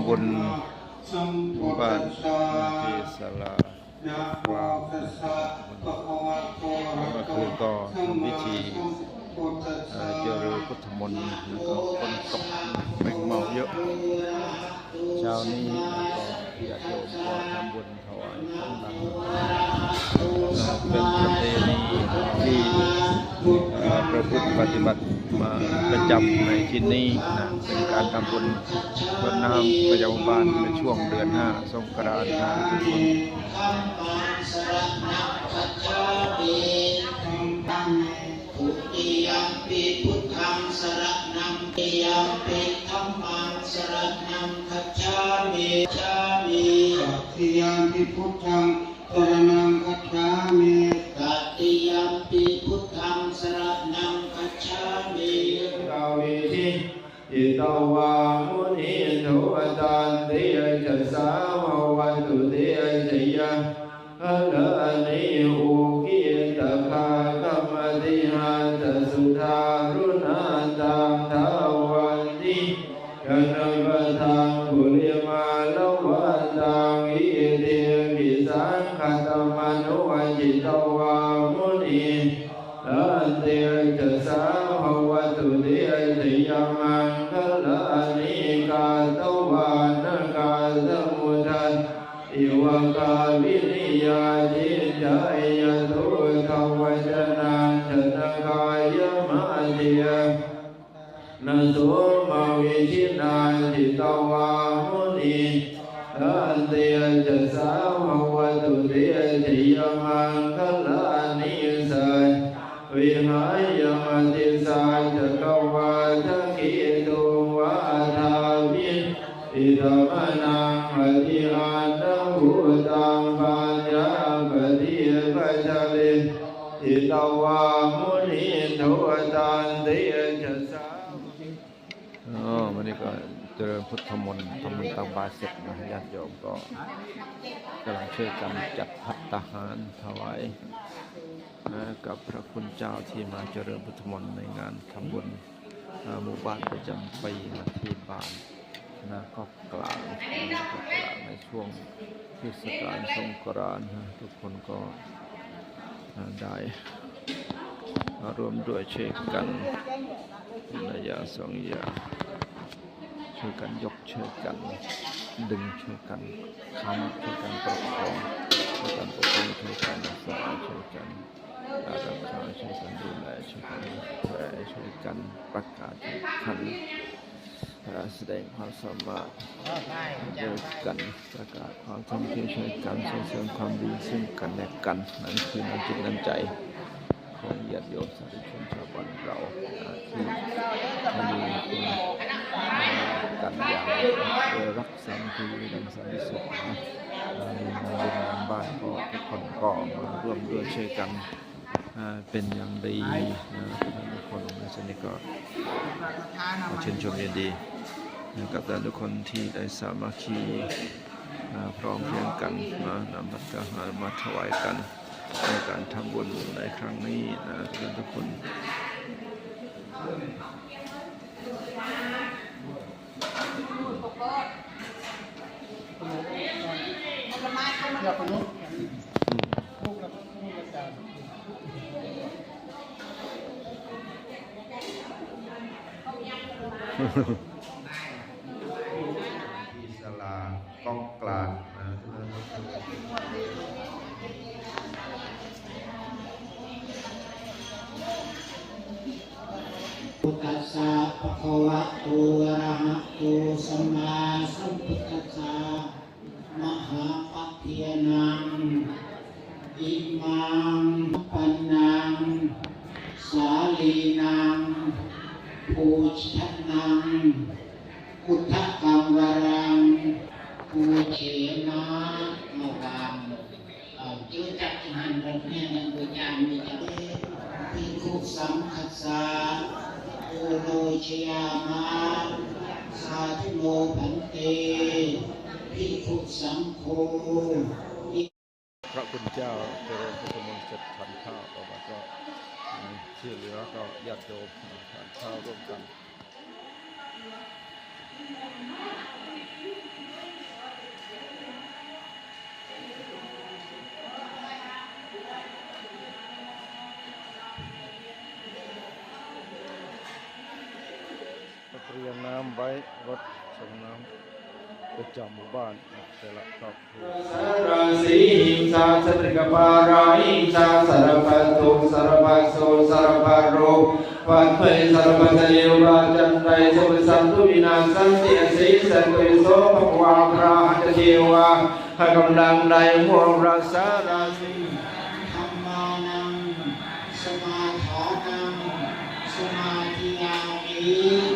ບຸນບ້ານເທສາລາ ລາວ ເມື່ອຄືນກໍທຳພິທີ ເອີ ຈະເລີນພຸດທະມົນ ແລ້ວກໍຝົນຕົກ ແມງເມົາເຍາະ. ເຊົ້ານີ້ກໍຍາດໂຍມກໍທຳບຸນ ຖວາຍຂອງໜັກ ເປັນປະເພນີທີ່ ເອີ ປະພຶດປະຕິບັດມາປະຈຳໃນທີ່ນີ້ນະ ເປັນການທຳບຸນເບິ່ງນ້ຳປະຈຳບ້ານໃນຊ່ວງເດືອນຫ້າ ສົງກະລານນະ. ຕະຕິຍາມປິພຸດທັງ ສະຣະນັງ ຄັດສາມິ ຕະຕິຍາມປິພຸດທັງ ສະຣະນັງ ຄັດສາມິ ເອຕາເວ ເອຕາວາ ມຸນີ ໂທ ຕັນ ເຕ ຈະ ສາ ພະ ວັດ ຕຸ ເຕ ຈະ ຍາ ຄາ ລາ ນີ ອຸ ກິ ຕະ ຄາ ຄະ ມະ ຕິ ຫາ ຕະ ສຸ ທາ ລຸ ນະ ຕັງ ທາ ວັນ ຕິ ຈະ ນະ ປະ ທັງ ປຸ ລິ ມາ ລະ ວະ ຕັງ ອິ ທິ ພິ ສັງ ຄະ ຕະ ມະ ໂນ ຈິ ຕະ ວາ ມຸນີ ຕັນ ເຕ ຈະ ສາ ພະ ວັດ ຕຸ ເຕ ຈະ ຍາ ມັງ ຄະ ລາ ນີ ກາ ຕະ ວາ ນະ ກາ ຕະ ມຸ ທາ ອິ ວະ ກາ ວິ ລິ ຍາ ຈິນ ຈາ ຍະ ໂທ ທະ ວະ ຈະ ນາ ຈະ ນະ ກາ ຍະ ມະ ເທ ນະ ໂສ ມະ ວິ ຊິ ນາ ຈິ ຕະ ວາ ມຸນີ ຕັນ ເຕ ຈະ ສາ ພະ ວັດ ຕຸ ເຕ ຈະ ຍາ ມັງ ຄະ ລາ ນີ ສາ ຍ ວິ ຫາ ຍະ ມະ ຕິ ສາ ຈະ ກະ ວາ ທະ ເກ ຕຸ ວາ ທາ ວິ ອິດ ຕະ ມະ ນັງ ອະ ທິ ອັນ ນະ ພູ ຕັງ ປັນ ຍາ ປະ ຕິ ປັດ ຈະ ເລ ຈິ ຕະ ວາ ມຸນີ ໂທ ຕັນ ເຕ ຈະ ສາ. ອໍ ມື້ນີ້ກໍຈະເລີນພຸດທະມົນ ທຳບຸນຕັກບາດເສັດນະ ຍາດໂຍມກໍກຳລັງຊ່ວຍກັນຈັດພັດຕາຫານຖວາຍ ເອີ ກັບພະຄຸນເຈົ້າທີ່ມາຈະເລີນພຸດທະມົນໃນງານທຳບຸນ ເອີ ໝູ່ບ້ານປະຈຳປີນະ ທີ່ບ້ານນາກອກກລາງ ນາກອກກລາງ ໃນຊ່ວງເທດສະການສົງກະລານນະ ທຸກຄົນກໍ ໄດ້ມາຮ່ວມດ້ວຍຊ່ວຍກັນ ຄົນລະຢ່າງສອງຢ່າງ ຊ່ວຍກັນຍົກ ຊ່ວຍກັນດຶງ ຊ່ວຍກັນຄ້ຳ ຊ່ວຍກັນປະຄອງ ຊ່ວຍກັນປົກປ້ອງ ຊ່ວຍກັນຮັກສາ ຊ່ວຍກັນອາລັກຂາ ຊ່ວຍກັນດູແລ ຊ່ວຍກັນເຜີຍແຜ່ ຊ່ວຍກັນປະກາດຂັນ ສະແດງຄວາມສາມາດດ້ວຍກັນ ແລະກະຄວາມສາມັກຄີ ຊ່ວຍກັນສົ່ງເສີມຄວາມດີເຊິ່ງກັນແລະກັນ. ນັ້ນຄືນ້ຳຈິດນ້ຳໃຈຂອງຍາດໂຍມສາທຸຊົນຊາວບ້ານເຮົາ ທີ່ມີຄຸນກັນຢ່າງເລີກ ສາມັກຄີກັນສັນຕິສຸກນະ. ໃນງານບຸນງານບ້ານກໍທຸກຄົນກໍມາຮ່ວມດ້ວຍຊ່ວຍກັນ ອ່າ ເປັນຢ່າງດີນະ ທຸກຄົນ. ໃນສ່ວນນີ້ກໍຂໍຊື່ນຊົມຍິນດີນະ ກັບທ່ານທຸກຄົນທີ່ໄດ້ສາມັກຄີ ອ່າ ພ້ອມພຽງກັນມານຳພັດຕາຫານມາຖວາຍກັນ ໃນການທຳບຸນໃນຄັ້ງນີ້ນະ ທຸກຄົນ. ທີ່ສາລາ ກອງກລາງນະ. ພຸດທັດສະ ພະຄະວະໂຕ ອະລະຫະໂຕ ສຳມາສຳພຸດທັດສະ. ມະຫາປັກຂຽນັງ ອິມາງ ປັນນັງ ສາລີນັງ ພູຊະນັງ ອຸດທະກັງວະລັງ ພູເຂມາມະວັງ. ເອີ ຈື່ຈັກຫັ້ນແບບນີ້ນະ ບູຈາມີຈັກ ພິກຂຸສັງຄັດສາ ໂອໂນຊະຍາມາ ສາທຸໂນພັນເຕ ພິກຂຸສັງໂຄ. ພະຄຸນເຈົ້າຈະເລີນພຸດທະມົນເສັດ ທານຂ້າວ ຕໍ່ມາກໍທີ່ເຫຼືອກໍຍາດໂຍມທານຂ້າວຮ່ວມກັນ. ນ້ຳໄວ້ ລົດສົ່ງນ້ຳປະຈຳໝູ່ບ້ານ ແຕ່ລະຄອບຄົວ. ພະກວາ ອະຣະຫະຕະເທວາ ໃຫ້ກຳລັງໃນຫົວລະສາລາສີ. ທຳມານັງ ສະມາທານັງ ສະມາທິຍາມິ.